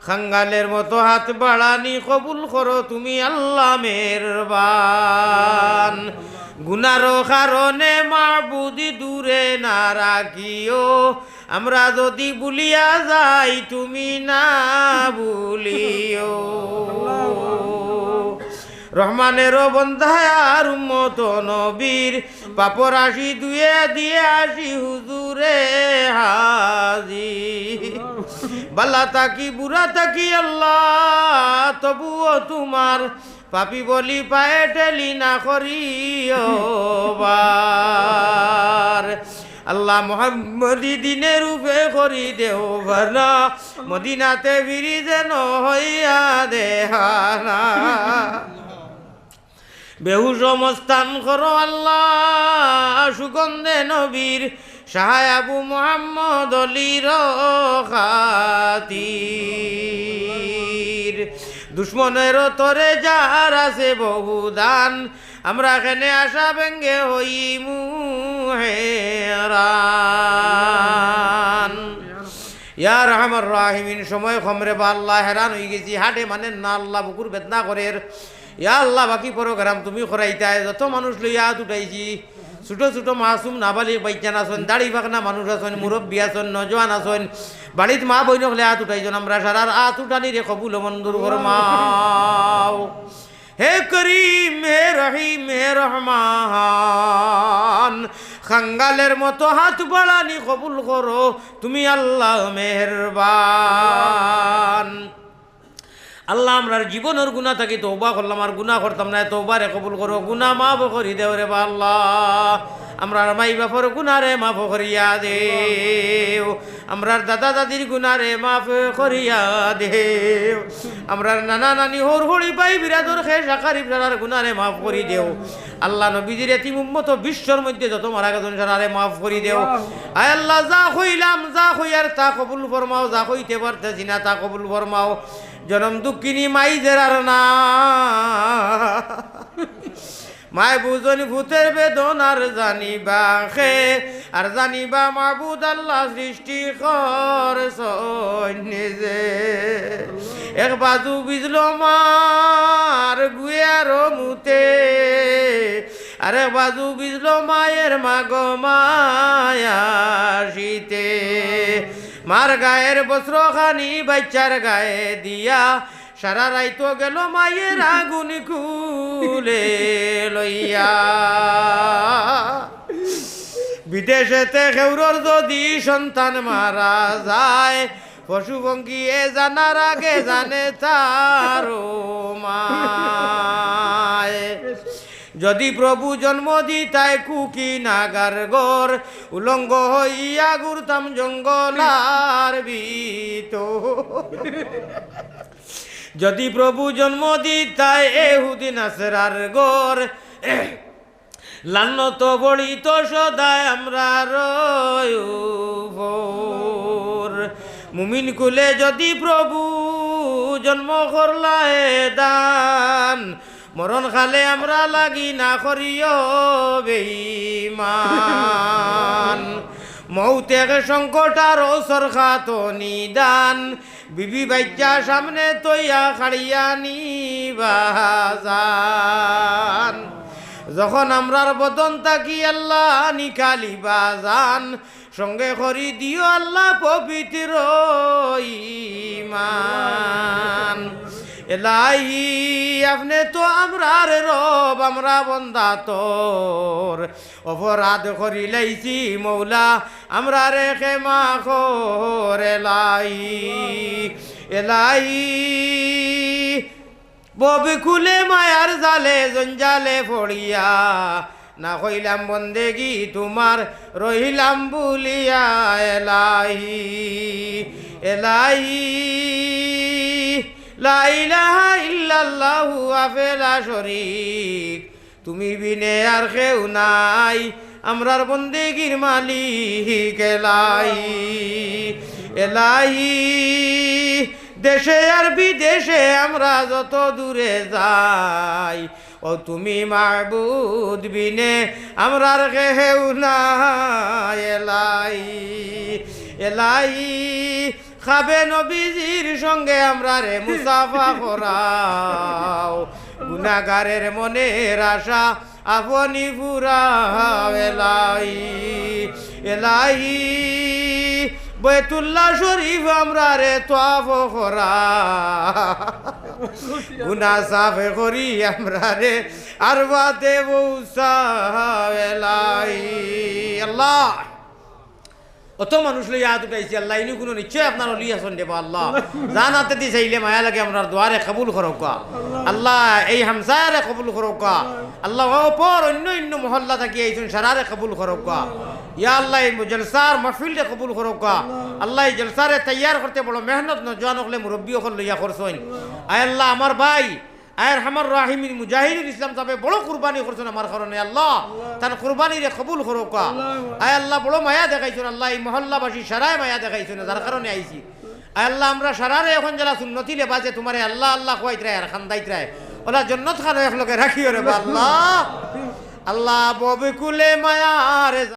কাঙ্গালের মতো হাত বাড়ানি কবুল করো তুমি আল্লাহ মেহেরবান। গুনার কারণে মাবুদ দূরে না রাখিও, আমরা যুদি ভুলিয়া যাই তুমি না ভুলিও। রহমানের বন্দা আর উম্মত নবীর, পাপর রাশি ধুয়ে দিয়ে আসি হুজুরে হাজির। বালা থাকি বুরা থাকি আল্লাহ, তবুও তোমার পাপী বলি পায়ে ঠেলি না করিও বার। আল্লাহ মোহাম্মদী দিনের উপে করি দেও বানা, মদিনাতে ফিরি যেন হইয়া দেহানা। বেহুশ মস্তান করো আল্লাহ, সুগন্ধে নবীর শাহ আবু মোহাম্মদ অলির খাতির। দুশমনের তরে যার আছে বহুদান, আমরা কেনে আশা ভেঙ্গে হইমু হেরান। ইয়া আরহামার রাহিমিন, সময় কম রে বা আল্লাহ, হেরান অইগেছি, হাটে মানের না আল্লাহ, বুকুর বেদনা করের। ইয়া আল্লাহ, বাকি program তুমি করাইতায়, যত মানুষ লইয়া আত উঠাইছি, ছোট ছোট মাসুম নাবালিগ বাইচ্চান আছইন, দাড়ি পাকনা মানুষ আছইন, মুরব্বি আছইন, নওজোয়ান আছইন, বাড়িত মা বইন অকলে আত উঠাইছইন, আমরা সারার আত উঠানিরে কবুল ও মঞ্জুর ফরমাও। হে করিম, হে রহিম, হে রহমান, কাঙ্গালের মতো হাত বাড়ানি কবুল করো তুমি আল্লাহ মেহেরবান। আল্লাহ, আমরার জীবনর গুনা থাকি তওবা করলাম, আর গুনা করতাম নায়, তওবারে কবুল করো, গুনা মাফ করি দেও রে বা আল্লাহ। আমরার মাই বাপর গুনারে মাফ করিয়া দেও, আমরার দাদা দাদির গুনারে মাফ করিয়া দেও, আমরার নানা নানি হউর হড়ি ভাই বিরাদর খেশ আকারিব সারার গুনারে মাফ করি দেও। আল্লাহ নবীজির এতিম উম্মত বিশ্বর মধ্যে যত মারা গেছইন সারারে মাফ করি দেও। আয় আল্লাহ, যা কইলাম, যা কইয়ার তা কবুল ফরমাও, যা কইতে পারতেছি না তা কবুল ফরমাও। জনম দুঃখিনী মাই যেরার না। মায় বুঝইন ফুতের বেদনার জানিবা কে, আর জানিবা মাবুদ আল্লাহ সৃষ্টি করছইন নিজে। এক বাজু বিজলো মার গুয়ার মুতে, আর এক বাজু বিজলো মায়ের মাগ মায়া শীতে। মার গায়ের বস্ত্র খানি বাইচ্চার গায়ে দিয়া, সারা রাইত গেল মায়ের আগুন কুলে লইয়া। বিদেশেতে কেউরর যদি সন্তান মারা যায়, পশু পঙ্খিয়ে জানার আগে জানে তার মায়। যদি প্রভু জন্ম দিতায় কুকি নাগার ঘর, উলঙ্গ হইয়া ঘুরতাম জঙ্গলার ভিতর। যদি প্রভু জন্ম দিতায় এহুদি নাসরার ঘর, লানত পড়িত সদায় আমরার উপর। মুমিন কুলে যদি প্রভু জন্ম করলায় দান, মরণ কালে আমরা লাগি না করিও বেঈমান। মৌত এক সংকট আর অবসর খাত নিদান, বিবি বাইচ্চা সামনে তইয়া খাড়িয়া নিবা জান। যখন আমরার বদন থাকি আল্লাহ নিকালিবা জান, সঙ্গে করি দিও আল্লাহ পবিত্র ইমান। এলাহি, আপনে তো আমরার রব, আমরা বন্দা তোর। অপরাধ করিলাইছি মৌলা, আমরারে ক্ষমা কর এলাহি। এলাহি, ববে কুলে মায়ার জালে জঞ্জালে পড়িয়া, না কইলাম বন্দেগি তোমার রইলাম ভুলিয়া। এলাহি, এলাহি, লা ইলাহা ইল্লাল্লাহু আফেলা শরিক, তুমি বিনে আর কেউ নাই, আমরার বন্দেগির মালিক এলাহি। এলাহি, দেশে আর বিদেশে আমরা যত দূরে যাই, ও তুমি মাবুদ বিনে আমরার কেউ নাই এলাহি। এলাহি, খাবে নবীজির সঙ্গে আমরারে মুসাফা করাও, গুনাগারের মনের আশা আপনি ফুরাও এলাহি। এলাহি, বয়তুল্লাহ শরিফ আমরারে তওয়াফ করা, গুনা সাফ করি আমরারে আরফাতে পৌঁছাও এলাহি। আল্লাহ, অত মানুষ লইয়া আত উঠাইছি আল্লাহ, ইনো কুনু নিশ্চয় আপনার অলি আছইন দেবা আল্লাহ। জান আতেদি চাইলে মায়া লাগে আমরার দোয়ারে কবুল করউক্কা। আল্লাহ, এই হামসায়ারে কবুল করউক্কা। আল্লাহ, অপর অইন্য অইন্য মহল্লা থাকি আইছইন, সারারে কবুল করউক্কা। ইয়া আল্লাহ, এই জলসার মাহফিলরে কবুল করউক্কা। আল্লাহ, এই জলসারে তৈয়ার করতে বড় মেহনত নওজোয়ান অকলে মুরব্বি অকল লইয়া করছইন। আয় আল্লাহ, আমার ভাই আরহামার রাহিমিন মুজাহিদুল ইসলাম সাবে বড় কুরবানি করছইন আমার কারণে আল্লাহ, তান কুরবানিরে কবুল করউক্কা। আয় আল্লাহ, বড় মায়া দেখাইছইন আল্লাহ, এই মহল্লাবাসী সারায় মায়া দেখাইছইন, যার কারণে আইছি। আয় আল্লাহ, আমরা সারারে অখন যেলা সুন্নতি লেবাসে তোমারে আল্লাহ আল্লাহ কওয়াইতরায় আর কান্দাইতরায়, অলা জন্নত খানো একলগে রাখিও রেবা আল্লাহ। আল্লাহ, ববে কুলে মায়ারে